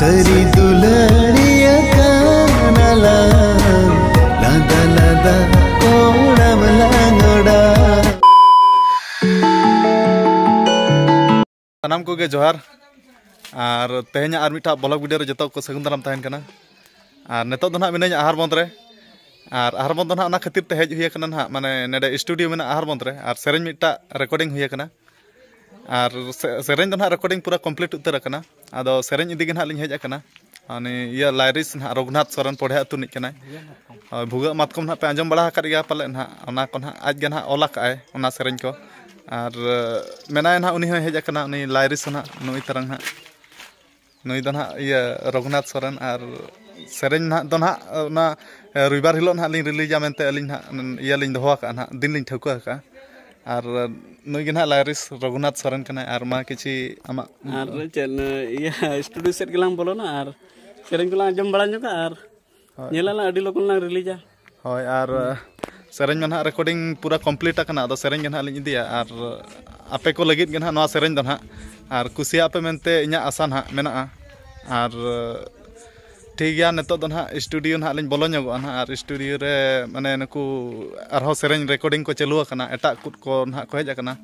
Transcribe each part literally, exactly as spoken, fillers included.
ᱟᱹᱨᱤ ᱫᱩᱞᱟᱹᱲᱤᱭᱟᱹ ᱠᱟᱱᱟᱞᱟᱝ, ᱞᱟᱸᱫᱟ ᱞᱟᱸᱫᱟ ᱠᱚᱲᱟᱢ ᱞᱟᱝ ᱚᱰᱟ᱾ ᱥᱟᱱᱟᱢ ᱠᱚᱜᱮ ᱡᱚᱦᱟᱨ᱾ ᱟᱨ ᱛᱮᱦᱮᱧᱟᱜ ᱟᱨ ᱢᱤᱫᱴᱟᱝ vlog video ᱨᱮ ᱡᱚᱛᱚ ᱠᱚ ᱥᱟᱹᱜᱩᱱ ᱫᱟᱨᱟᱢ ᱛᱟᱦᱮᱱ ᱠᱟᱱᱟ᱾ ᱟᱨ ᱱᱤᱛᱚᱜ ᱫᱚ ᱱᱟᱦᱟᱜ ᱢᱤᱱᱟᱹᱧᱟ ᱟᱦᱟᱨ ᱵᱚᱱᱫᱽ ᱨᱮ᱾ ᱟᱨ ᱟᱦᱟᱨ ᱵᱚᱱᱫᱽ ᱫᱚ ᱱᱟᱦᱟᱜ ᱚᱱᱟ ᱠᱷᱟᱹᱛᱤᱨ ᱛᱮ ᱦᱮᱡ ᱦᱩᱭ ᱟᱠᱟᱱᱟ ᱱᱟᱦᱟᱜ, ᱢᱟᱱᱮ ᱱᱚᱰᱮ studio ᱢᱮᱱᱟᱜᱼᱟ ᱟᱦᱟᱨ ᱵᱚᱱᱫᱽ ᱨᱮ, ᱟᱨ ᱥᱮᱨᱮᱧ ᱢᱤᱫᱴᱟᱜ recording ᱦᱩᱭ ᱟᱠᱟᱱᱟ᱾ ᱟᱨ ᱥᱮ-, ᱥᱮᱨᱮᱧ ᱫᱚ ᱱᱟᱦᱟᱜ recording ᱯᱩᱨᱟᱹ complete ᱩᱛᱟᱹᱨ ᱟᱠᱟᱱᱟ᱾ ᱟᱫᱚ ᱥᱮᱨᱮᱧ ᱤᱫᱤ ᱜᱮ ᱱᱟᱦᱟᱜ ᱞᱤᱧ ᱦᱮᱡ ᱟᱠᱟᱱᱟ᱾ ᱩᱱᱤ ᱤᱭᱟᱹ lyrics ᱱᱟᱦᱟᱜ ᱨᱚᱜᱷᱩᱱᱟᱛᱷ ᱥᱚᱨᱮᱱ, ᱯᱚᱲᱦᱮ ᱟᱹᱛᱩ ᱨᱤᱱᱤᱡ ᱠᱟᱱᱟᱭ᱾ ᱦᱳᱭ, ᱵᱷᱩᱜᱟᱹᱜ ᱢᱟᱛᱠᱚᱢ ᱱᱟᱦᱟᱜ ᱯᱮ ᱟᱸᱡᱚᱢ ᱵᱟᱲᱟ ᱟᱠᱟᱫ ᱜᱮᱭᱟ ᱯᱟᱞᱮᱫ ᱱᱟᱦᱟᱜ, ᱚᱱᱟ ᱠᱚ ᱱᱟᱦᱟᱜ ᱟᱡ ᱜᱮ ᱱᱟᱦᱟᱜ ᱚᱞ ᱟᱠᱟᱫ ᱟᱭ ᱚᱱᱟ ᱥᱮᱨᱮᱧ ᱠᱚ᱾ ᱟᱨ ᱢᱮᱱᱟᱭ ᱱᱟᱦᱟᱜ, ᱩᱱᱤ ᱦᱚᱸᱭ ᱦᱮᱡ ᱟᱠᱟᱱᱟ, ᱩᱱᱤ lyrics ᱦᱚᱸ ᱱᱟᱦᱟᱜ ᱱᱩᱭ ᱛᱟᱨᱟᱝ ᱱᱟᱦᱟᱜ᱾ ᱱᱩᱭ ᱫᱚ ᱱᱟᱦᱟᱜ ᱤᱭᱟᱹ ᱨᱚᱜᱷᱩᱱᱟᱛᱷ ᱥᱚᱨᱮᱱ᱾ ᱟᱨ ᱥᱮᱨᱮᱧ ᱱᱟᱦᱟᱜ ᱫᱚ ᱱᱟᱦᱟᱜ ᱚᱱᱟ ᱨᱚᱵᱤᱵᱟᱨ ᱦᱤᱞᱳᱜ ᱱᱟᱦᱟᱜ ᱞᱤᱧ releaseᱟ ᱢᱮᱱᱛᱮ ᱟᱹᱞᱤᱧ ᱱᱟᱦᱟᱜ ᱤᱭᱟᱹ ᱞᱤᱧ ᱫᱚᱦᱚ ᱟᱠᱟᱫᱼᱟ, ᱱᱟᱦᱟᱜ ᱫᱤᱱ ᱞᱤᱧ ᱴᱷᱟᱹᱣᱠᱟᱹ ᱟᱠᱟᱫᱼᱟ᱾ ᱟᱨ ᱱᱩᱭ ᱜᱮ ᱱᱟᱦᱟᱜ lyrics ᱨᱚᱜᱷᱩᱱᱟᱛᱷ ᱥᱚᱨᱮᱱ ᱠᱟᱱᱟᱭ᱾ ᱟᱨ ᱢᱟ ᱠᱤᱪᱷᱤ ᱟᱢᱟᱜ ᱟᱨ ᱪᱮᱫ, ᱤᱭᱟᱹ, studio ᱥᱮᱫ ᱜᱮᱞᱟᱝ ᱵᱚᱞᱚᱱᱟ ᱟᱨ ᱥᱮᱨᱮᱧ ᱠᱚᱞᱟᱝ ᱟᱸᱡᱚᱢ ᱵᱟᱲᱟ ᱧᱚᱜᱟ ᱟᱨ ᱦᱳᱭ᱾ ᱧᱮᱞᱟᱞᱟᱝ, ᱟᱹᱰᱤ ᱞᱚᱜᱚᱱ ᱞᱟᱝ releaseᱟ᱾ ᱦᱳᱭ, ᱟᱨ ᱥᱮᱨᱮᱧ ᱢᱟ ᱱᱟᱦᱟᱜ recording ᱯᱩᱨᱟᱹ complete ᱟᱠᱟᱱᱟ, ᱟᱫᱚ ᱥᱮᱨᱮᱧ ᱜᱮ ᱱᱟᱦᱟᱜ ᱞᱤᱧ ᱤᱫᱤᱭᱟ᱾ ᱟᱨ ᱟᱯᱮ ᱠᱚ ᱞᱟᱹᱜᱤᱫ ᱜᱮ ᱱᱟᱦᱟᱜ ᱱᱚᱣᱟ ᱥᱮᱨᱮᱧ ᱫᱚ ᱱᱟᱦᱟᱜ, ᱟᱨ ᱠᱩᱥᱤᱭᱟᱜ ᱯᱮ ᱢᱮᱱᱛᱮ ᱤᱧᱟᱹᱜ ᱟᱥᱟ ᱱᱟᱦᱟᱜ ᱢᱮᱱᱟᱜᱼᱟ᱾ ᱟᱨ ᱴᱷᱤᱠ ᱜᱮᱭᱟ, ᱱᱤᱛᱚᱜ ᱫᱚ ᱱᱟᱦᱟᱜ studio ᱱᱟᱦᱟᱜ ᱞᱤᱧ ᱵᱚᱞᱚ ᱧᱚᱜᱚᱜᱼᱟ ᱱᱟᱦᱟᱜ᱾ ᱟᱨ studio ᱨᱮ ᱢᱟᱱᱮ ᱱᱩᱠᱩ ᱟᱨᱦᱚᱸ ᱥᱮᱨᱮᱧ recording ᱠᱚ ᱪᱟᱹᱞᱩ ᱟᱠᱟᱱᱟ, ᱮᱴᱟᱜ ᱠᱚ ᱱᱟᱦᱟᱜ ᱠᱚ ᱦᱮᱡ ᱟᱠᱟᱱᱟ᱾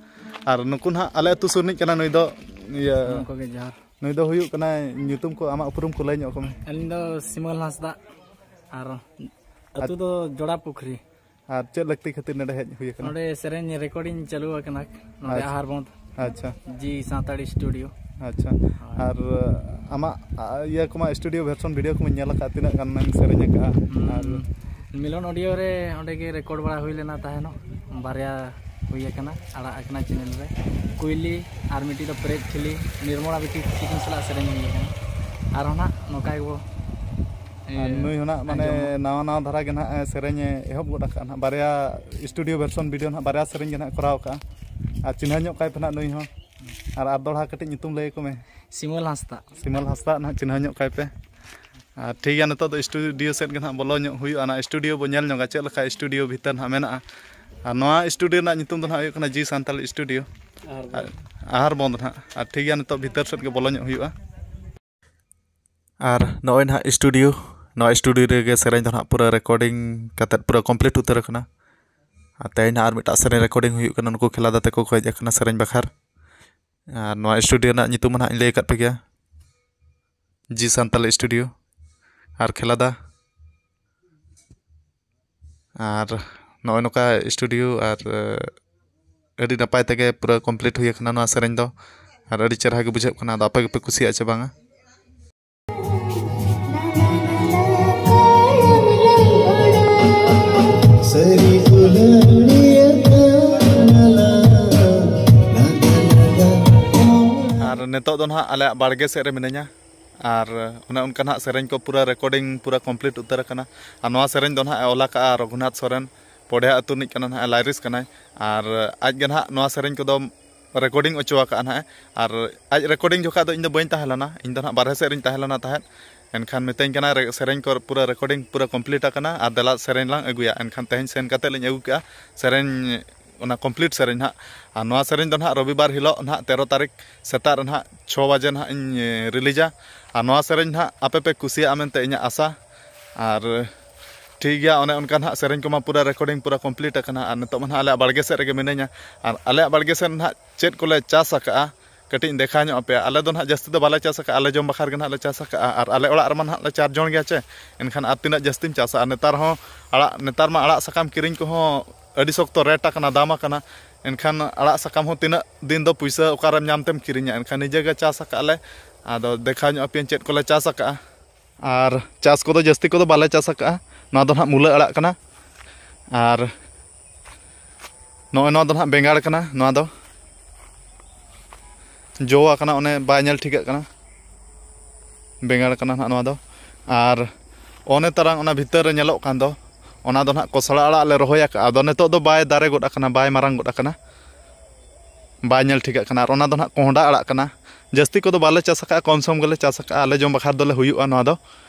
ᱟᱨ ᱱᱩᱠᱩ ᱱᱟᱦᱟᱜ ᱟᱞᱮ ᱟᱹᱛᱩ ᱥᱩᱨ ᱨᱤᱱᱤᱡ ᱠᱟᱱᱟ ᱱᱩᱭ ᱫᱚ, ᱤᱭᱟᱹ, ᱥᱟᱱᱟᱢ ᱠᱚᱜᱮ ᱡᱚᱦᱟᱨ᱾ ᱱᱩᱭ ᱫᱚ ᱦᱩᱭᱩᱜ ᱠᱟᱱᱟᱭ, ᱧᱩᱛᱩᱢ ᱠᱚ, ᱟᱢᱟᱜ ᱩᱯᱨᱩᱢ ᱠᱚ ᱞᱟᱹᱭ ᱧᱚᱜ ᱠᱚᱢᱮ᱾ ᱟᱹᱞᱤᱧ ᱫᱚ ᱥᱤᱢᱟᱹᱞ ᱦᱟᱸᱥᱫᱟ, ᱟᱨ ᱟᱹᱛᱩ ᱫᱚ ᱡᱚᱲᱟ ᱯᱩᱠᱷᱨᱤ᱾ ᱟᱨ ᱪᱮᱫ ᱞᱟᱹᱠᱛᱤ ᱠᱷᱟᱹᱛᱤᱨ ᱱᱚᱰᱮ ᱦᱮᱡ ᱦᱩᱭ ᱟᱠᱟᱱᱟ? ᱱᱚᱰᱮ ᱥᱮᱨᱮᱧ recording ᱪᱟᱹᱞᱩ ᱟᱠᱟᱱᱟ, ᱱᱚᱰᱮ ᱟᱪᱪᱷᱟ᱾ ᱟᱦᱟᱨ ᱵᱚᱱᱫᱽ᱾ ᱟᱪᱪᱷᱟ᱾ ᱡᱤ ᱥᱟᱱᱛᱟᱲᱤ studio᱾ ᱟᱪᱪᱷᱟ᱾ ᱦᱳᱭ᱾ ᱟᱨ, ᱟ, ᱟᱢᱟᱜ, ᱟ, ᱤᱭᱟᱹ ᱠᱚᱢᱟ, studio version video ᱠᱚᱢᱟᱧ ᱧᱮᱞ ᱟᱠᱟᱫᱼᱟ, ᱛᱤᱱᱟᱹᱜ ᱜᱟᱱ ᱮᱢ ᱥᱮᱨᱮᱧ ᱟᱠᱟᱫᱼᱟ? ᱦᱩᱸ᱾ ᱟᱨ ᱢᱤᱞᱚᱱ audio ᱨᱮ ᱚᱸᱰᱮ ᱜᱮ record ᱵᱟᱲᱟ ᱦᱩᱭ ᱞᱮᱱᱟ ᱛᱟᱦᱮᱱᱚᱜ, ᱵᱟᱨᱭᱟ ᱦᱩᱭ ᱟᱠᱟᱱᱟ, ᱟᱲᱟᱜ ᱟᱠᱟᱱᱟ channel ᱨᱮ᱾ ᱠᱩᱭᱞᱤ ᱟᱨ ᱢᱤᱫᱴᱤᱡ ᱫᱚ ᱯᱮᱨᱮᱡ ᱴᱷᱤᱞᱤ, ᱱᱤᱨᱢᱚᱞᱟ ᱵᱤᱴᱤ ᱛᱤᱠᱤᱱ ᱥᱟᱞᱟᱜ ᱥᱮᱨᱮᱧ ᱦᱩᱭ ᱟᱠᱟᱱᱟ᱾ ᱟᱨᱦᱚᱸ ᱱᱟᱦᱟᱜ ᱱᱚᱝᱠᱟ ᱜᱮᱵᱚ, ᱟᱨ ᱤᱭᱟᱹ, ᱱᱩᱭ ᱦᱚᱸ ᱱᱟᱜ ᱢᱟᱱᱮ ᱟᱸᱡᱚᱢᱟ᱾ ᱱᱟᱣᱟ ᱱᱟᱣᱟ ᱫᱷᱟᱨᱟ ᱜᱮ ᱱᱟᱜ ᱮ ᱥᱮᱨᱮᱧ ᱮ ᱮᱦᱚᱵ ᱜᱚᱫ ᱟᱠᱟᱫᱼᱟ ᱱᱟᱜ, ᱵᱟᱨᱭᱟ studio version video ᱱᱟᱜ ᱵᱟᱨᱭᱟ ᱥᱮᱨᱮᱧ ᱜᱮ ᱱᱟᱜ ᱠᱚᱨᱟᱣ ᱟᱠᱟᱫᱼᱟ᱾ ᱟᱨ ᱪᱤᱱᱦᱟᱹ ᱧᱚᱜ ᱠᱟᱭ ᱯᱮ ᱱᱟᱜ ᱱᱩᱭ ᱦᱚᱸ᱾ ᱟᱨ, ᱟᱨ ᱫᱚᱦᱲᱟ ᱠᱟᱹᱴᱤᱡ ᱧᱩᱛᱩᱢ ᱞᱟᱹᱭ ᱟᱠᱚ ᱢᱮ᱾ ᱥᱤᱢᱟᱹᱞ ᱦᱟᱸᱥᱫᱟ᱾ ᱥᱤᱢᱟᱹᱞ ᱦᱟᱸᱥᱫᱟ ᱱᱟᱜ ᱪᱤᱱᱦᱟᱹ ᱧᱚᱜ ᱠᱟᱭ ᱯᱮ᱾ ᱟᱨ ᱴᱷᱤᱠ ᱜᱮᱭᱟ, ᱱᱤᱛᱚᱜ ᱫᱚ studio ᱥᱮᱫ ᱜᱮ ᱱᱟᱜ ᱵᱚᱞᱚ ᱧᱚᱜ ᱦᱩᱭᱩᱜᱼᱟ, ᱚᱱᱟ studio ᱵᱚ ᱧᱮᱞ ᱧᱚᱜᱟ ᱪᱮᱫ ᱞᱮᱠᱟ studio ᱵᱷᱤᱛᱟᱹᱨ ᱱᱟᱜ ᱢᱮᱱᱟᱜᱼᱟ᱾ ᱟᱨ ᱱᱚᱣᱟ studio ᱨᱮᱱᱟᱜ ᱧᱩᱛᱩᱢ ᱫᱚ ᱱᱟᱜ ᱦᱩᱭᱩᱜ ᱠᱟᱱᱟ ᱡᱤ ᱥᱟᱱᱛᱟᱲ studio᱾ ᱟᱦᱟᱨ ᱵᱚᱱᱫᱽ᱾ ᱟᱨ ᱟᱦᱟᱨ ᱵᱚᱱᱫᱽ ᱱᱟᱜ᱾ ᱟᱨ ᱴᱷᱤᱠ ᱜᱮᱭᱟ, ᱱᱤᱛᱚᱜ ᱵᱷᱤᱛᱟᱹᱨ ᱥᱮᱫ ᱜᱮ ᱵᱚᱞᱚ ᱧᱚᱜ ᱦᱩᱭᱩᱜᱼᱟ᱾ ᱟᱨ ᱱᱚᱜᱼᱚᱭ ᱱᱟᱦᱟᱜ ᱥᱴᱩᱰᱤᱭᱳ, ᱱᱚᱣᱟ ᱥᱴᱩᱰᱤᱭᱳ ᱨᱮᱜᱮ ᱥᱮᱨᱮᱧ ᱫᱚ ᱱᱟᱦᱟᱜ ᱯᱩᱨᱟᱹ ᱨᱮᱠᱚᱨᱰᱤᱝ ᱠᱟᱛᱮᱫ ᱯᱩᱨᱟᱹ ᱠᱚᱢᱯᱞᱤᱴ ᱩᱛᱟᱹᱨ ᱟᱠᱟᱱᱟ᱾ ᱟᱨ ᱛᱮᱦᱮᱧ ᱱᱟᱦᱟᱜ ᱟᱨ ᱢᱤᱫᱴᱟᱜ ᱥᱮᱨᱮᱧ ᱨᱮᱠᱚᱨᱰᱤᱝ ᱦᱩᱭᱩᱜ ᱠᱟᱱᱟ, ᱱᱩᱠᱩ ᱠᱷᱮᱞᱟᱫᱟ ᱛᱟᱠᱚ ᱠᱚ ᱦᱮᱡ ᱟᱠᱟᱱᱟ ᱥᱮᱨᱮᱧ ᱵᱟᱠᱷᱟᱨ᱾ ᱟᱨ ᱱᱚᱣᱟ ᱥᱴᱩᱰᱤᱭᱳ ᱨᱮᱱᱟᱜ ᱧᱩᱛᱩᱢ ᱢᱟ ᱱᱟᱦᱟᱜ ᱤᱧ ᱞᱟᱹᱭ ᱟᱠᱟᱫ ᱯᱮ ᱜᱮᱭᱟ, ᱡᱤ ᱥᱟᱱᱛᱟᱞᱤ ᱥᱴᱩᱰᱤᱭᱳ᱾ ᱟᱨ ᱠᱷᱮᱞᱟᱫᱟ, ᱟᱨ ᱱᱚᱜᱼᱚᱭ ᱱᱚᱝᱠᱟ ᱥᱴᱩᱰᱤᱭᱳ ᱟᱨ, ᱮ, ᱟᱹᱰᱤ ᱱᱟᱯᱟᱭ ᱛᱮᱜᱮ ᱯᱩᱨᱟᱹ ᱠᱚᱢᱯᱞᱤᱴ ᱦᱩᱭ ᱟᱠᱟᱱᱟ ᱱᱚᱣᱟ ᱥᱮᱨᱮᱧ ᱫᱚ, ᱟᱨ ᱟᱹᱰᱤ ᱪᱮᱦᱨᱟ ᱜᱮ ᱵᱩᱡᱷᱟᱹᱜ ᱠᱟᱱᱟ᱾ ᱟᱫᱚ ᱟᱯᱮ ᱜᱮᱯᱮ ᱠᱩᱥᱤᱭᱟᱜᱼᱟ ᱪᱮ ᱵᱟᱝᱟ? ᱟᱨ ᱱᱤᱛᱚᱜ ᱫᱚ ᱱᱟᱦᱟᱜ ᱟᱞᱮᱭᱟᱜ ᱵᱟᱲᱜᱮ ᱥᱮᱫ ᱨᱮ ᱢᱤᱱᱟᱹᱧᱟ᱾ ᱟᱨ ᱚᱱᱮ ᱚᱱᱠᱟ ᱱᱟᱦᱟᱜ ᱥᱮᱨᱮᱧ ᱠᱚ ᱯᱩᱨᱟᱹ ᱨᱮᱠᱚᱨᱰᱤᱝ ᱯᱩᱨᱟᱹ ᱠᱚᱢᱯᱞᱤᱴ ᱩᱛᱟᱹᱨ ᱟᱠᱟᱱᱟ᱾ ᱟᱨ ᱱᱚᱣᱟ ᱥᱮᱨᱮᱧ ᱫᱚ ᱱᱟᱦᱟᱜ ᱮ ᱚᱞ ᱟᱠᱟᱫᱼᱟ ᱨᱚᱜᱷᱩᱱᱟᱛᱷ ᱥᱚᱨᱮᱱ, ᱯᱚᱰᱷᱮ ᱟᱹᱛᱩ ᱨᱤᱱᱤᱡ ᱠᱟᱱᱟ ᱱᱟᱦᱟᱜ, ᱞᱟᱭᱨᱤᱥ ᱠᱟᱱᱟᱭ᱾ ᱟᱨ ᱟᱡ ᱜᱮ ᱱᱟᱦᱟᱜ ᱱᱚᱣᱟ ᱥᱮᱨᱮᱧ ᱠᱚᱫᱚ ᱨᱮᱠᱚᱨᱰᱤᱝ ᱚᱪᱚ ᱟᱠᱟᱫᱼᱟ ᱱᱟᱦᱟᱜ᱾ ᱟᱨ ᱟᱡ ᱨᱮᱠᱚᱨᱰᱤᱝ ᱡᱚᱠᱷᱟᱡ ᱫᱚ ᱤᱧ ᱫᱚ ᱵᱟᱹᱧ ᱛᱟᱦᱮᱸ ᱞᱮᱱᱟ, ᱤᱧ ᱫᱚ ᱱᱟᱦᱟᱜ ᱵᱟᱨᱦᱮ ᱥᱮᱫ ᱨᱤᱧ ᱛᱟᱦᱮᱸ ᱞᱮᱱᱟ ᱛᱟᱦᱮᱸᱫ᱾ ᱮᱱᱠᱷᱟᱱ ᱢᱤᱛᱟᱹᱧ ᱠᱟᱱᱟᱭ, ᱨᱮ-, ᱥᱮᱨᱮᱧ ᱠᱚ ᱯᱩᱨᱟᱹ ᱨᱮᱠᱚᱨᱰᱤᱝ ᱯᱩᱨᱟᱹ ᱠᱚᱢᱯᱞᱤᱴ ᱟᱠᱟᱱᱟ, ᱟᱨ ᱫᱮᱞᱟ ᱥᱮᱨᱮᱧ ᱞᱟᱝ ᱟᱹᱜᱩᱭᱟ᱾ ᱮᱱᱠᱷᱟᱱ ᱛᱮᱦᱮᱧ ᱥᱮᱱ ᱠᱟᱛᱮᱫ ᱞᱤᱧ ᱟᱹᱜᱩ ᱠᱮᱜᱼᱟ ᱥᱮᱨᱮᱧ, ᱚᱱᱟ ᱠᱚᱢᱯᱞᱤᱴ ᱥᱮᱨᱮᱧ ᱱᱟᱦᱟᱜ᱾ ᱟᱨ ᱱᱚᱣᱟ ᱥᱮᱨᱮᱧ ᱫᱚ ᱱᱟᱦᱟᱜ ᱨᱚᱵᱤᱵᱟᱨ ᱦᱤᱞᱳᱜ ᱱᱟᱦᱟᱜ ᱛᱮᱨᱚ ᱛᱟᱹᱨᱤᱠᱷ ᱥᱮᱛᱟᱜ ᱨᱮ ᱱᱟᱦᱟᱜ ᱪᱷᱚ ᱵᱟᱡᱮ ᱱᱟᱦᱟᱜ ᱤᱧ, ᱮ, ᱨᱤᱞᱤᱡᱟ᱾ ᱟᱨ ᱱᱚᱣᱟ ᱥᱮᱨᱮᱧ ᱱᱟᱦᱟᱜ ᱟᱯᱮ ᱯᱮ ᱠᱩᱥᱤᱭᱟᱜᱼᱟ ᱢᱮᱱᱛᱮ ᱤᱧᱟᱹᱜ ᱟᱥᱟ᱾ ᱟᱨ ᱴᱷᱤᱠ ᱜᱮᱭᱟ, ᱚᱱᱮ ᱚᱱᱠᱟ ᱱᱟᱦᱟᱜ ᱥᱮᱨᱮᱧ ᱠᱚᱢᱟ ᱯᱩᱨᱟᱹ ᱨᱮᱠᱚᱨᱰᱤᱝ ᱯᱩᱨᱟᱹ ᱠᱚᱢᱯᱞᱤᱴ ᱟᱠᱟᱱᱟ᱾ ᱟᱨ ᱱᱤᱛᱚᱜ ᱢᱟ ᱱᱟᱦᱟᱜ ᱟᱞᱮᱭᱟᱜ ᱵᱟᱲᱜᱮ ᱥᱮᱫ ᱨᱮᱜᱮ ᱢᱤᱱᱟᱹᱧᱟ᱾ ᱟᱨ ᱟᱞᱮᱭᱟᱜ ᱵᱟᱲᱜᱮ ᱥᱮᱫ ᱱᱟᱦᱟᱜ ᱪᱮᱫ ᱠᱚᱞᱮ ᱪᱟᱥ ᱟᱠᱟᱜᱼᱟ, ᱠᱟᱹᱴᱤᱡ ᱤᱧ ᱫᱮᱠᱷᱟᱣ ᱧᱚᱜ ᱟᱯᱮᱭᱟ᱾ ᱟᱞᱮ ᱫᱚ ᱱᱟᱦᱟᱜ ᱡᱟᱹᱥᱛᱤ ᱫᱚ ᱵᱟᱞᱮ ᱪᱟᱥ ᱟᱠᱟᱜᱼᱟ, ᱟᱞᱮ ᱡᱚᱢ ᱵᱟᱠᱷᱨᱟ ᱜᱮ ᱱᱟᱦᱟᱜ ᱞᱮ ᱪᱟᱥ ᱟᱠᱟᱜᱼᱟ᱾ ᱟᱨ ᱟᱞᱮ ᱚᱲᱟᱜ ᱨᱮᱢᱟ ᱱᱟᱦᱟᱜ ᱞᱮ ᱪᱟᱨ ᱡᱚᱱ ᱜᱮᱭᱟ ᱪᱮ, ᱮᱱᱠᱷᱟᱱ ᱟᱨ ᱛᱤᱱᱟᱹᱜ ᱡᱟᱹᱥᱛᱤᱢ ᱪᱟᱥᱟ? ᱟᱨ ᱱᱮᱛᱟᱨ ᱦᱚᱸ ᱟᱲᱟᱜ, ᱱᱮᱛᱟᱨ ᱢᱟ ᱟᱲᱟᱜ ᱥᱟᱠᱟᱢ ᱠᱤᱨᱤᱧ ᱠᱚᱦᱚᱸ ᱟᱹᱰᱤ ᱥᱚᱠᱛᱚ ᱨᱮᱴ ᱟᱠᱟᱱᱟ, ᱫᱟᱢ ᱟᱠᱟᱱᱟ᱾ ᱮᱱᱠᱷᱟᱱ ᱟᱲᱟᱜ ᱥᱟᱠᱟᱢ ᱦᱚᱸ ᱛᱤᱱᱟᱹᱜ ᱫᱤᱱ ᱫᱚ ᱯᱩᱭᱥᱟᱹ ᱚᱠᱟᱨᱮᱢ ᱧᱟᱢ ᱛᱮᱢ ᱠᱤᱨᱤᱧᱟ? ᱮᱱᱠᱷᱟᱱ ᱱᱤᱡᱮ ᱜᱮ ᱪᱟᱥ ᱟᱠᱟᱫ ᱞᱮ᱾ ᱟᱫᱚ ᱫᱮᱠᱷᱟᱣ ᱧᱚᱜ ᱟᱯᱮᱭᱟᱹᱧ ᱪᱮᱫ ᱠᱚᱞᱮ ᱪᱟᱥ ᱟᱠᱟᱫᱼᱟ᱾ ᱟᱨ ᱪᱟᱥ ᱠᱚᱫᱚ ᱡᱟᱹᱥᱛᱤ ᱠᱚᱫᱚ ᱵᱟᱞᱮ ᱪᱟᱥ ᱟᱠᱟᱫᱼᱟ᱾ ᱱᱚᱣᱟ ᱫᱚ ᱱᱟᱦᱟᱜ ᱢᱩᱞᱟᱹ ᱟᱲᱟᱜ ᱠᱟᱱᱟ᱾ ᱟᱨ ᱱᱚᱜᱼᱚᱭ ᱱᱚᱣᱟ ᱫᱚ ᱱᱟᱦᱟᱜ ᱵᱮᱸᱜᱟᱲ ᱠᱟᱱᱟ᱾ ᱱᱚᱣᱟ ᱫᱚ ᱡᱚ ᱟᱠᱟᱱᱟ, ᱚᱱᱮ ᱵᱟᱭ ᱧᱮᱞ ᱴᱷᱤᱠᱟᱹᱜ ᱠᱟᱱᱟ᱾ ᱵᱮᱸᱜᱟᱲ ᱠᱟᱱᱟ ᱱᱟᱦᱟᱜ ᱱᱚᱣᱟ ᱫᱚ᱾ ᱟᱨ ᱚᱱᱮ ᱛᱟᱨᱟᱝ ᱚᱱᱟ ᱵᱷᱤᱛᱟᱹᱨ ᱨᱮ ᱧᱮᱞᱚᱜ ᱠᱟᱱ ᱫᱚ, ᱚᱱᱟ ᱫᱚ ᱱᱟᱦᱟᱜ ᱠᱚᱥᱲᱟ ᱟᱲᱟᱜ ᱞᱮ ᱨᱚᱦᱚᱭ ᱟᱠᱟᱫᱼᱟ᱾ ᱟᱫᱚ ᱱᱤᱛᱚᱜ ᱫᱚ ᱵᱟᱭ ᱫᱟᱨᱮ ᱜᱚᱫ ᱟᱠᱟᱱᱟ, ᱵᱟᱭ ᱢᱟᱨᱟᱝ ᱜᱚᱫ ᱟᱠᱟᱱᱟ, ᱵᱟᱭ ᱧᱮᱞ ᱴᱷᱤᱠᱟᱹᱜ ᱠᱟᱱᱟ᱾ ᱟᱨ ᱚᱱᱟ ᱫᱚ ᱱᱟᱦᱟᱜ ᱠᱚᱸᱦᱰᱟ ᱟᱲᱟᱜ ᱠᱟᱱᱟ᱾ ᱡᱟᱹᱥᱛᱤ ᱠᱚᱫᱚ ᱵᱟᱞᱮ ᱪᱟᱥ ᱟᱠᱟᱫᱼᱟ, ᱠᱚᱢ ᱥᱚᱢ ᱜᱮᱞᱮ ᱪᱟᱥ ᱟᱠᱟᱫᱼᱟ᱾ ᱟᱞᱮ ᱡᱚᱢ ᱵᱟᱠᱷᱨᱟ ᱫᱚᱞᱮ ᱦᱩᱭᱩᱜᱼᱟ ᱱᱚᱣᱟ ᱫᱚ᱾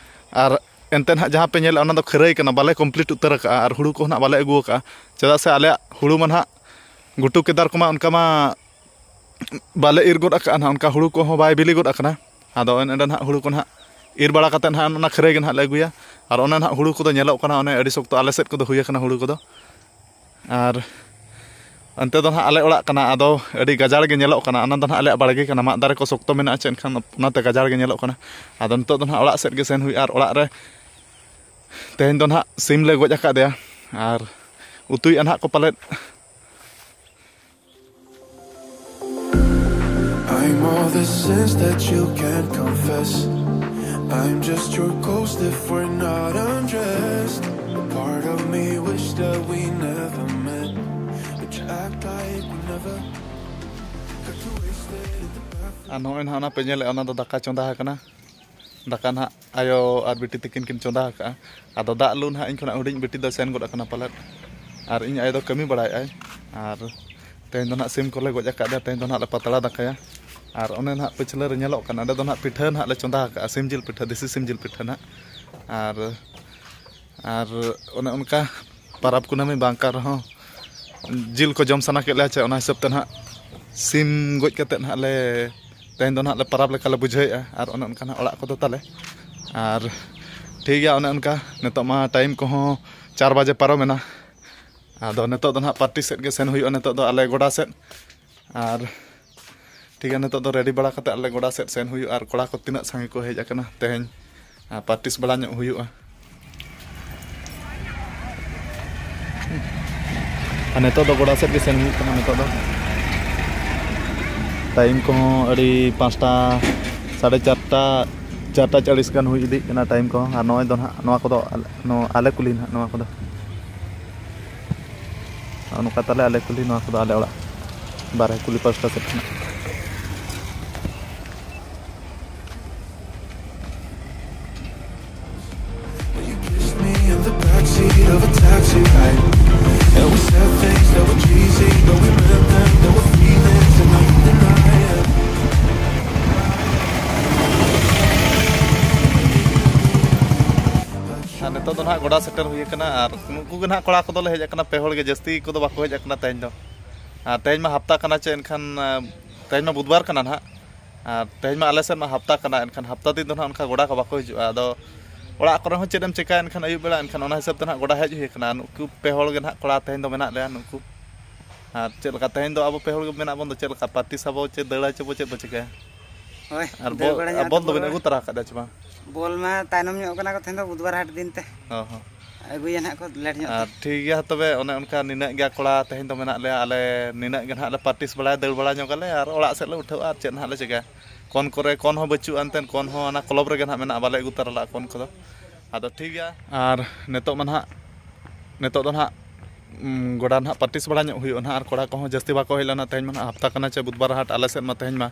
ᱟᱨ ᱮᱱᱛᱮ ᱱᱟᱦᱟᱜ ᱡᱟᱦᱟᱸ ᱯᱮ ᱧᱮᱞᱮᱫᱼᱟ, ᱚᱱᱟ ᱫᱚ ᱠᱷᱟᱹᱨᱟᱹᱭ ᱠᱟᱱᱟ, ᱵᱟᱞᱮ ᱠᱚᱢᱯᱞᱤᱴ ᱩᱛᱟᱹᱨ ᱟᱠᱟᱫᱼᱟ᱾ ᱟᱨ ᱦᱩᱲᱩ ᱠᱚᱦᱚᱸ ᱱᱟᱦᱟᱜ ᱵᱟᱞᱮ ᱟᱹᱜᱩ ᱟᱠᱟᱫᱼᱟ, ᱪᱮᱫᱟᱜ ᱥᱮ ᱟᱞᱮᱭᱟᱜ ᱦᱩᱲᱩ ᱢᱟ ᱱᱟᱦᱟᱜ ᱜᱷᱩᱴᱩ ᱠᱮᱫᱟᱨ ᱠᱚᱢᱟ ᱚᱱᱠᱟ ᱢᱟ ᱵᱟᱞᱮ ᱤᱨ ᱜᱚᱫ ᱟᱠᱟᱫᱼᱟ ᱱᱟᱦᱟᱜ, ᱚᱱᱠᱟ ᱦᱩᱲᱩ ᱠᱚᱦᱚᱸ ᱵᱟᱭ ᱵᱤᱞᱤ ᱜᱚᱫ ᱟᱠᱟᱱᱟ᱾ ᱟᱫᱚ ᱚᱱᱮ ᱚᱸᱰᱮ ᱱᱟᱦᱟᱜ ᱦᱩᱲᱩ ᱠᱚ ᱱᱟᱦᱟᱜ ᱤᱨ ᱵᱟᱲᱟ ᱠᱟᱛᱮᱫ ᱱᱟᱦᱟᱜ ᱚᱱᱟ ᱠᱷᱟᱹᱨᱟᱹᱭ ᱜᱮ ᱱᱟᱦᱟᱜ ᱞᱮ ᱟᱹᱜᱩᱭᱟ᱾ ᱟᱨ ᱚᱱᱮ ᱱᱟᱦᱟᱜ ᱦᱩᱲᱩ ᱠᱚᱫᱚ ᱧᱮᱞᱚᱜ ᱠᱟᱱᱟ, ᱚᱱᱮ ᱟᱹᱰᱤ ᱥᱚᱠᱛᱚ ᱟᱞᱮ ᱥᱮᱫ ᱠᱚᱫᱚ ᱦᱩᱭ ᱟᱠᱟᱱᱟ ᱦᱩᱲᱩ ᱠᱚᱫᱚ᱾ ᱟᱨ ᱚᱱᱛᱮ ᱫᱚ ᱱᱟᱦᱟᱜ ᱟᱞᱮ ᱚᱲᱟᱜ ᱠᱟᱱᱟ, ᱟᱫᱚ ᱟᱹᱰᱤ ᱜᱟᱡᱟᱲ ᱜᱮ ᱧᱮᱞᱚᱜ ᱠᱟᱱᱟ᱾ ᱚᱱᱟ ᱫᱚ ᱱᱟᱦᱟᱜ ᱟᱞᱮᱭᱟᱜ ᱵᱟᱲᱜᱮ ᱠᱟᱱᱟ, ᱢᱟᱫ ᱫᱟᱨᱮ ᱠᱚ ᱥᱚᱠᱛᱚ ᱢᱮᱱᱟᱜᱼᱟ ᱪᱮ, ᱮᱱᱠᱷᱟᱱ ᱚᱱᱟᱛᱮ ᱜᱟᱡᱟᱲ ᱜᱮ ᱧᱮᱞᱚᱜ ᱠᱟᱱᱟ᱾ ᱟᱫᱚ ᱱᱤᱛᱚᱜ ᱫᱚ ᱱᱟᱦᱟᱜ ᱚᱲᱟᱜ ᱥᱮᱫ ᱜᱮ ᱥᱮᱱ ᱦᱩᱭᱩᱜᱼᱟ᱾ ᱟᱨ ᱚᱲᱟᱜ ᱨᱮ ᱛᱮᱦᱮᱧ ᱫᱚ ᱱᱟᱦᱟᱜ ᱥᱤᱢ ᱞᱮ ᱜᱚᱡ ᱟᱠᱟᱫᱮᱭᱟ᱾ ᱟᱨ ᱩᱛᱩᱭᱮᱫᱼᱟ ᱱᱟᱦᱟᱜ ᱠᱚ ᱯᱟᱞᱮᱫ᱾ I'm all the sins that you can confess. I'm just your ghost if we're not undressed. A part of me wish that we never met, but you act like we never got too wasted in the bathroom. ᱟᱨ ᱱᱚᱜᱼᱚᱭ ᱱᱟᱦᱟᱜ ᱚᱱᱟ ᱯᱮ ᱧᱮᱞᱮᱫᱼᱟ, ᱚᱱᱟ ᱫᱚ ᱫᱟᱠᱟ ᱪᱚᱸᱫᱟ ᱟᱠᱟᱱᱟ᱾ ᱫᱟᱠᱟ ᱱᱟᱦᱟᱜ ᱟᱭᱳ ᱟᱨ ᱵᱤᱴᱤ ᱛᱟᱹᱠᱤᱱ ᱠᱤᱱ ᱪᱚᱸᱫᱟ ᱟᱠᱟᱫᱼᱟ᱾ ᱟᱫᱚ ᱫᱟᱜ ᱞᱩ ᱱᱟᱦᱟᱜ ᱤᱧ ᱠᱷᱚᱱᱟᱜ ᱦᱩᱰᱤᱧ ᱵᱤᱴᱤ ᱫᱚ ᱥᱮᱱ ᱜᱚᱫ ᱟᱠᱟᱱᱟ ᱯᱟᱞᱮᱫ᱾ ᱟᱨ ᱤᱧ ᱟᱭᱳ ᱫᱚ ᱠᱟᱹᱢᱤ ᱵᱟᱲᱟᱭᱮᱫᱼᱟᱭ᱾ ᱟᱨ ᱛᱮᱦᱮᱧ ᱫᱚ ᱱᱟᱦᱟᱜ ᱥᱤᱢ ᱠᱚᱞᱮ ᱜᱚᱡ ᱟᱠᱟᱫᱟ, ᱛᱮᱦᱮᱧ ᱫᱚ ᱱᱟᱦᱟᱜ ᱞᱮ ᱯᱟᱛᱲᱟ ᱫᱟᱠᱟᱭᱟ᱾ ᱟᱨ ᱚᱱᱮ ᱱᱟᱦᱟᱜ ᱯᱟᱹᱪᱷᱞᱟᱹ ᱨᱮ ᱧᱮᱞᱚᱜ ᱠᱟᱱᱟ, ᱚᱸᱰᱮ ᱫᱚ ᱱᱟᱦᱟᱜ ᱯᱤᱴᱷᱟᱹ ᱱᱟᱦᱟᱜ ᱞᱮ ᱪᱚᱸᱫᱟ ᱟᱠᱟᱫᱼᱟ, ᱥᱤᱢ ᱡᱤᱞ ᱯᱤᱴᱷᱟᱹ, ᱫᱮᱥᱤ ᱥᱤᱢ ᱡᱤᱞ ᱯᱤᱴᱷᱟᱹ ᱱᱟᱦᱟᱜ᱾ ᱟᱨ ᱟᱨ ᱚᱱᱮ ᱚᱱᱠᱟ ᱯᱟᱨᱟᱵᱽ ᱠᱩᱱᱟᱹᱢᱤ ᱵᱟᱝ ᱠᱟᱱ ᱨᱮᱦᱚᱸ ᱡᱤᱞ ᱠᱚ ᱡᱚᱢ ᱥᱟᱱᱟ ᱠᱮᱫ ᱞᱮᱭᱟ ᱪᱮ, ᱚᱱᱟ ᱦᱤᱥᱟᱹᱵ ᱛᱮ ᱱᱟᱦᱟᱜ ᱥᱤᱢ ᱜᱚᱡ ᱠᱟᱛᱮᱫ ᱱᱟᱦᱟᱜ ᱞᱮ, ᱛᱮᱦᱮᱧ ᱫᱚ ᱱᱟᱦᱟᱜ ᱞᱮ ᱯᱟᱨᱟᱵᱽ ᱞᱮᱠᱟ ᱞᱮ ᱵᱩᱡᱷᱟᱹᱣᱮᱫᱼᱟ᱾ ᱟᱨ ᱚᱱᱮ ᱚᱱᱠᱟ ᱱᱟᱦᱟᱜ ᱚᱲᱟᱜ ᱠᱚᱫᱚ ᱛᱟᱞᱮ᱾ ᱟᱨ ᱴᱷᱤᱠ ᱜᱮᱭᱟ, ᱚᱱᱮ ᱚᱱᱠᱟ ᱱᱤᱛᱚᱜ ᱢᱟ ᱴᱟᱭᱤᱢ ᱠᱚᱦᱚᱸ ᱪᱟᱨ ᱵᱟᱡᱮ ᱯᱟᱨᱚᱢᱮᱱᱟ᱾ ᱟᱫᱚ ᱱᱤᱛᱚᱜ ᱫᱚ ᱱᱟᱦᱟᱜ ᱯᱟᱨᱴᱤ ᱥᱮᱫ ᱜᱮ ᱥᱮᱱ ᱦᱩᱭᱩᱜᱼᱟ, ᱱᱤᱛᱚᱜ ᱫᱚ ᱟᱞᱮ ᱜᱚᱰᱟ ᱥᱮᱫ᱾ ᱟᱨ ᱴᱷᱤᱠ ᱜᱮᱭᱟ, ᱱᱤᱛᱚᱜ ᱫᱚ ᱨᱮᱰᱤ ᱵᱟᱲᱟ ᱠᱟᱛᱮ ᱟᱞᱮ ᱜᱚᱰᱟ ᱥᱮᱫ ᱥᱮᱱ ᱦᱩᱭᱩᱜᱼᱟ᱾ ᱟᱨ ᱠᱚᱲᱟ ᱠᱚ ᱛᱤᱱᱟᱹᱜ ᱥᱟᱸᱜᱮ ᱠᱚ ᱦᱮᱡ ᱟᱠᱟᱱᱟ ᱛᱮᱦᱮᱧ, ᱟᱨ ᱯᱨᱮᱠᱴᱤᱥ ᱵᱟᱲᱟ ᱧᱚᱜ ᱦᱩᱭᱩᱜᱼᱟ᱾ ᱟᱨ ᱱᱤᱛᱚᱜ ᱫᱚ ᱜᱚᱰᱟ ᱥᱮᱫ ᱜᱮ ᱥᱮᱱ ᱦᱩᱭᱩᱜ ᱠᱟᱱᱟ᱾ ᱱᱤᱛᱚᱜ ᱫᱚ ᱴᱟᱭᱤᱢ ᱠᱚᱦᱚᱸ ᱟᱹᱰᱤ ᱯᱟᱸᱪᱴᱟ, ᱥᱟᱲᱮ ᱪᱟᱨᱴᱟ, ᱪᱟᱨᱴᱟ ᱪᱟᱞᱤᱥ ᱜᱟᱱ ᱦᱩᱭ ᱤᱫᱤᱜ ᱠᱟᱱᱟ ᱴᱟᱭᱤᱢ ᱠᱚᱦᱚᱸ᱾ ᱟᱨ ᱱᱚᱜᱼᱚᱭ ᱫᱚ ᱱᱟᱦᱟᱜ ᱱᱚᱣᱟ ᱠᱚᱫᱚ ᱟᱞᱮ, ᱱᱚᱣᱟ ᱟᱞᱮ ᱠᱩᱞᱦᱤ ᱱᱟᱦᱟᱜ ᱱᱚᱣᱟ ᱠᱚᱫᱚ᱾ ᱱᱚᱜᱼᱚ ᱱᱚᱝᱠᱟ ᱛᱟᱞᱮ ᱟᱞᱮ ᱠᱩᱞᱦᱤ, ᱱᱚᱣᱟ ᱠᱚᱫᱚ ᱟᱞᱮ ᱚᱲᱟᱜ ᱵᱟᱨᱦᱮ ᱠᱩᱞᱦᱤ ᱯᱟᱥᱴᱟ ᱥᱮᱫ ᱠᱷᱚᱱᱟᱜ᱾ You kissed me in the backseat of a taxi ride. And we said things that were cheesy, but we meant them, there were feelings, and now you deny it. ᱟᱨ ᱱᱤᱛᱚᱜ ᱫᱚ ᱱᱟᱦᱟᱜ ᱜᱚᱰᱟ ᱥᱮᱴᱮᱨ ᱦᱩᱭ ᱟᱠᱟᱱᱟ᱾ ᱟᱨ ᱱᱩᱠᱩ ᱜᱮ ᱱᱟᱦᱟᱜ ᱠᱚᱲᱟ ᱠᱚᱫᱚ ᱞᱮ ᱦᱮᱡ ᱟᱠᱟᱱᱟ, ᱯᱮ ᱦᱚᱲ ᱜᱮ, ᱡᱟᱹᱥᱛᱤ ᱠᱚᱫᱚ ᱵᱟᱠᱚ ᱦᱮᱡ ᱟᱠᱟᱱᱟ ᱛᱮᱦᱮᱧ ᱫᱚ᱾ ᱟᱨ ᱛᱮᱦᱮᱧ ᱢᱟ ᱦᱟᱯᱛᱟ ᱠᱟᱱᱟ ᱪᱮ, ᱮᱱᱠᱷᱟᱱ, ᱟ, ᱛᱮᱦᱮᱧ ᱢᱟ ᱵᱩᱫᱷᱵᱟᱨ ᱠᱟᱱᱟ ᱱᱟᱦᱟᱜ᱾ ᱟᱨ ᱛᱮᱦᱮᱧ ᱢᱟ ᱟᱞᱮ ᱥᱮᱫ ᱢᱟ ᱦᱟᱯᱛᱟ ᱠᱟᱱᱟ, ᱮᱱᱠᱷᱟᱱ ᱦᱟᱯᱛᱟ ᱫᱤᱱ ᱫᱚ ᱱᱟᱦᱟᱜ ᱚᱱᱠᱟ ᱜᱚᱰᱟ ᱠᱚ ᱵᱟᱠᱚ ᱦᱤᱡᱩᱜᱼᱟ᱾ ᱟᱫᱚ ᱚᱲᱟᱜ ᱠᱚᱨᱮ ᱦᱚᱸ ᱪᱮᱫ ᱮᱢ ᱪᱮᱠᱟᱭᱟ, ᱮᱱᱠᱷᱟᱱ ᱟᱹᱭᱩᱵ ᱵᱮᱲᱟ ᱮᱱᱠᱷᱟᱱ ᱚᱱᱟ ᱦᱤᱥᱟᱹᱵ ᱛᱮ ᱱᱟᱦᱟᱜ ᱜᱚᱰᱟ ᱦᱮᱡ ᱦᱩᱭ ᱠᱟᱱᱟ᱾ ᱱᱩᱠᱩ ᱯᱮ ᱦᱚᱲ ᱜᱮ ᱱᱟᱦᱟᱜ ᱠᱚᱲᱟ ᱛᱮᱦᱮᱧ ᱫᱚ ᱢᱮᱱᱟᱜ ᱞᱮᱭᱟ᱾ ᱱᱩᱠᱩ ᱟᱨ ᱪᱮᱫ ᱞᱮᱠᱟ ᱛᱮᱦᱮᱧ ᱫᱚ ᱟᱵᱚ ᱯᱮ ᱦᱚᱲ ᱜᱮ ᱢᱮᱱᱟᱜ ᱵᱚᱱ ᱫᱚ, ᱪᱮᱫ ᱞᱮᱠᱟ ᱯᱨᱮᱠᱴᱤᱥ ᱟᱵᱚ ᱪᱮ ᱫᱟᱹᱲ ᱟᱪᱮ ᱵᱚ, ᱪᱮᱫ ᱵᱚ ᱪᱮᱠᱟᱭᱟ? ᱦᱳᱭ, ᱟᱨ ᱫᱟᱹᱲ ᱵᱚᱞ, ᱵᱟᱲᱟ ᱧᱚᱜ ᱵᱚᱞ ᱛᱮ ᱫᱚᱵᱤᱱ ᱵᱚᱞ ᱟᱹᱜᱩ ᱛᱚᱨᱟ ᱟᱠᱟᱫᱟ ᱪᱮ ᱵᱟᱝ? ᱵᱚᱞ ᱢᱟ ᱛᱟᱭᱱᱚᱢ ᱧᱚᱜ ᱠᱟᱱᱟ ᱠᱚ, ᱛᱮᱦᱮᱧ ᱫᱚ ᱵᱩᱫᱷᱵᱟᱨ ᱦᱟᱴ ᱫᱤᱱ ᱛᱮ᱾ ᱦᱚᱸ ᱦᱚᱸ᱾ ᱟᱹᱜᱩᱭᱟ ᱱᱟᱦᱟᱜ ᱠᱚ ᱞᱮᱴ ᱧᱚᱜ ᱛᱮ᱾ ᱟᱨ ᱴᱷᱤᱠ ᱜᱮᱭᱟ, ᱛᱚᱵᱮ ᱚᱱᱮ ᱚᱱᱠᱟ ᱱᱤᱱᱟᱹᱜ ᱜᱮ ᱠᱚᱲᱟ ᱛᱮᱦᱮᱧ ᱫᱚ ᱢᱮᱱᱟᱜ ᱞᱮᱭᱟ᱾ ᱟᱞᱮ ᱱᱤᱱᱟᱹᱜ ᱜᱮ ᱱᱟᱦᱟᱜ ᱞᱮ ᱯᱨᱮᱠᱴᱤᱥ ᱵᱟᱲᱟᱭᱟ, ᱫᱟᱹᱲ ᱵᱟᱲᱟ ᱧᱚᱜ ᱟᱞᱮ ᱟᱨ ᱚᱲᱟᱜ ᱥᱮᱫ ᱞᱮ ᱩᱴᱷᱟᱹᱜᱼᱟ᱾ ᱟᱨ ᱪᱮᱫ ᱱᱟᱦᱟᱜ ᱞᱮ ᱪᱮᱠᱟᱭᱟ? ᱠᱚᱱ ᱠᱚᱨᱮ ᱠᱚᱱ ᱦᱚᱸ ᱵᱟᱹᱪᱩᱜᱼᱟ, ᱮᱱᱛᱮᱫ ᱠᱚᱱ ᱦᱚᱸ ᱚᱱᱟ ᱠᱞᱚᱵᱽ ᱨᱮᱜᱮ ᱱᱟᱦᱟᱜ ᱢᱮᱱᱟᱜᱼᱟ, ᱵᱟᱞᱮ ᱟᱹᱜᱩ ᱛᱟᱨᱟ ᱞᱮᱫᱼᱟ ᱠᱚᱱ ᱠᱚᱫᱚ᱾ ᱟᱫᱚ ᱴᱷᱤᱠ ᱜᱮᱭᱟ, ᱟᱨ ᱱᱤᱛᱚᱜ ᱢᱟ ᱱᱟᱦᱟᱜ, ᱱᱤᱛᱚᱜ ᱫᱚ ᱱᱟᱦᱟᱜ, ᱩᱢ, ᱜᱚᱰᱟ ᱱᱟᱦᱟᱜ ᱯᱨᱮᱠᱴᱤᱥ ᱵᱟᱲᱟ ᱧᱚᱜ ᱦᱩᱭᱩᱜᱼᱟ ᱱᱟᱦᱟᱜ, ᱟᱨ ᱠᱚᱲᱟ ᱠᱚᱦᱚᱸ ᱡᱟᱹᱥᱛᱤ ᱵᱟᱠᱚ ᱦᱮᱡ ᱞᱮᱱᱟ᱾ ᱛᱮᱦᱮᱧ ᱢᱟ ᱱᱟᱦᱟᱜ ᱦᱟᱯᱛᱟ ᱠᱟᱱᱟ ᱪᱮ ᱵᱩᱫᱷᱵᱟᱨ ᱦᱟᱴ ᱟᱞᱮ ᱥᱮᱫ ᱢᱟ ᱛᱮᱦᱮᱧ ᱢᱟ,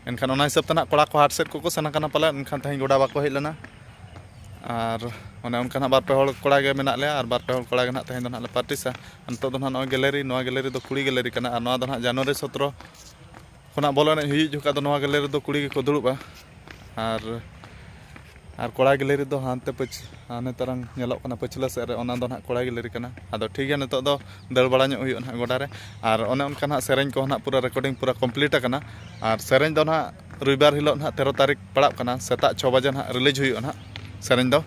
ᱮᱱᱠᱷᱟᱱ ᱚᱱᱟ ᱦᱤᱥᱟᱹᱵ ᱛᱮ ᱱᱟᱦᱟᱜ ᱠᱚᱲᱟ ᱠᱚ ᱦᱟᱴ ᱥᱮᱫ ᱠᱚᱠᱚ ᱥᱮᱱ ᱟᱠᱟᱱᱟ ᱯᱟᱞᱮ, ᱮᱱᱠᱷᱟᱱ ᱛᱮᱦᱮᱧ ᱜᱚᱰᱟ ᱵᱟᱠᱚ ᱦᱮᱡ ᱞᱮᱱᱟ᱾ ᱟᱨ ᱚᱱᱮ ᱚᱱᱠᱟ ᱱᱟᱦᱟᱜ ᱵᱟᱨ ᱯᱮ ᱦᱚᱲ ᱠᱚᱲᱟ ᱜᱮ ᱢᱮᱱᱟᱜ ᱞᱮᱭᱟ, ᱟᱨ ᱵᱟᱨ ᱯᱮ ᱦᱚᱲ ᱠᱚᱲᱟ ᱜᱮ ᱱᱟᱦᱟᱜ ᱛᱮᱦᱮᱧ ᱫᱚ ᱱᱟᱦᱟᱜ ᱞᱮ ᱯᱨᱮᱠᱴᱤᱥᱟ᱾ ᱱᱤᱛᱚᱜ ᱫᱚ ᱱᱟᱦᱟᱜ ᱱᱚᱣᱟ ᱜᱮᱞᱟᱨᱤ, ᱱᱚᱣᱟ ᱜᱮᱞᱟᱨᱤ ᱫᱚ ᱠᱩᱲᱤ ᱜᱮᱞᱟᱨᱤ ᱠᱟᱱᱟ, ᱟᱨ ᱱᱚᱣᱟ ᱫᱚ ᱱᱟᱦᱟᱜ ᱡᱟᱱᱩᱣᱟᱨᱤ ᱥᱚᱛᱨᱚ ᱠᱷᱚᱱᱟᱜ ᱵᱚᱞ ᱮᱱᱮᱡ ᱦᱩᱭᱩᱜ ᱡᱚᱠᱷᱟᱡ ᱫᱚ ᱱᱚᱣᱟ ᱜᱮᱞᱟᱨᱤ ᱨᱮᱫᱚ ᱠᱩᱲᱤ ᱜᱮᱠᱚ ᱫᱩᱲᱩᱵᱼᱟ᱾ ᱟᱨ, ᱟᱨ ᱠᱚᱲᱟ ᱜᱮᱞᱟᱨᱤ ᱫᱚ ᱦᱟᱱᱛᱮ ᱯᱟᱹᱪ-, ᱦᱟᱱᱮ ᱛᱟᱨᱟᱝ ᱧᱮᱞᱚᱜ ᱠᱟᱱᱟ ᱯᱟᱹᱪᱷᱞᱟᱹ ᱥᱮᱫ ᱨᱮ, ᱚᱱᱟ ᱫᱚ ᱱᱟᱦᱟᱜ ᱠᱚᱲᱟ ᱜᱮᱞᱟᱨᱤ ᱠᱟᱱᱟ᱾ ᱟᱫᱚ ᱴᱷᱤᱠ ᱜᱮᱭᱟ, ᱱᱤᱛᱚᱜ ᱫᱚ ᱫᱟᱹᱲ ᱵᱟᱲᱟ ᱧᱚᱜ ᱦᱩᱭᱩᱜᱼᱟ ᱱᱟᱦᱟᱜ ᱜᱚᱰᱟ ᱨᱮ᱾ ᱟᱨ ᱚᱱᱮ ᱚᱱᱠᱟ ᱱᱟᱦᱟᱜ ᱥᱮᱨᱮᱧ ᱠᱚᱦᱚᱸ ᱱᱟᱦᱟᱜ ᱯᱩᱨᱟᱹ ᱨᱮᱠᱚᱨᱰᱤᱝ ᱯᱩᱨᱟᱹ ᱠᱚᱢᱯᱞᱤᱴ ᱟᱠᱟᱱᱟ᱾ ᱟᱨ ᱥᱮᱨᱮᱧ ᱫᱚ ᱱᱟᱦᱟᱜ ᱨᱚᱵᱤᱵᱟᱨ ᱦᱤᱞᱳᱜ ᱱᱟᱦᱟᱜ ᱛᱮᱨᱚ ᱛᱟᱹᱨᱤᱠᱷ ᱯᱟᱲᱟᱜ ᱠᱟᱱᱟ, ᱥᱮᱛᱟᱜ ᱪᱷᱚ ᱵᱟᱡᱮ ᱱᱟᱦᱟᱜ ᱨᱤᱞᱤᱡᱽ ᱦᱩᱭᱩᱜᱼᱟ ᱱᱟᱦᱟᱜ ᱥᱮᱨᱮᱧ ᱫᱚ᱾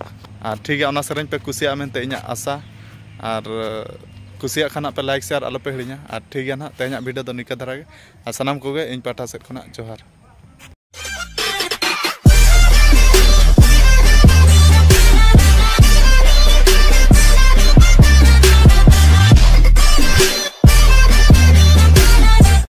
ᱟᱨ ᱴᱷᱤᱠ ᱜᱮᱭᱟ, ᱚᱱᱟ ᱥᱮᱨᱮᱧ ᱯᱮ ᱠᱩᱥᱤᱭᱟᱜᱼᱟ ᱢᱮᱱᱛᱮ ᱤᱧᱟᱹᱜ ᱟᱥᱟ᱾ ᱟᱨ ᱠᱩᱥᱤᱭᱟᱜ ᱠᱷᱟᱱ ᱱᱟᱦᱟᱜ ᱯᱮ ᱞᱟᱭᱤᱠ, ᱥᱮᱭᱟᱨ ᱟᱞᱚ ᱯᱮ ᱦᱤᱲᱤᱧᱟ᱾ ᱟᱨ ᱴᱷᱤᱠ ᱜᱮᱭᱟ ᱱᱟᱦᱟᱜ, ᱛᱮᱦᱮᱧᱟᱜ ᱵᱷᱤᱰᱤᱭᱳ ᱫᱚ ᱱᱤᱝᱠᱟᱹ ᱫᱷᱟᱨᱟ ᱜᱮ᱾ ᱟᱨ ᱥᱟᱱᱟᱢ ᱠᱚᱜᱮ ᱤᱧ ᱯᱟᱦᱴᱟ ᱥᱮᱫ ᱠᱷᱚᱱᱟᱜ ᱡᱚᱦᱟᱨ᱾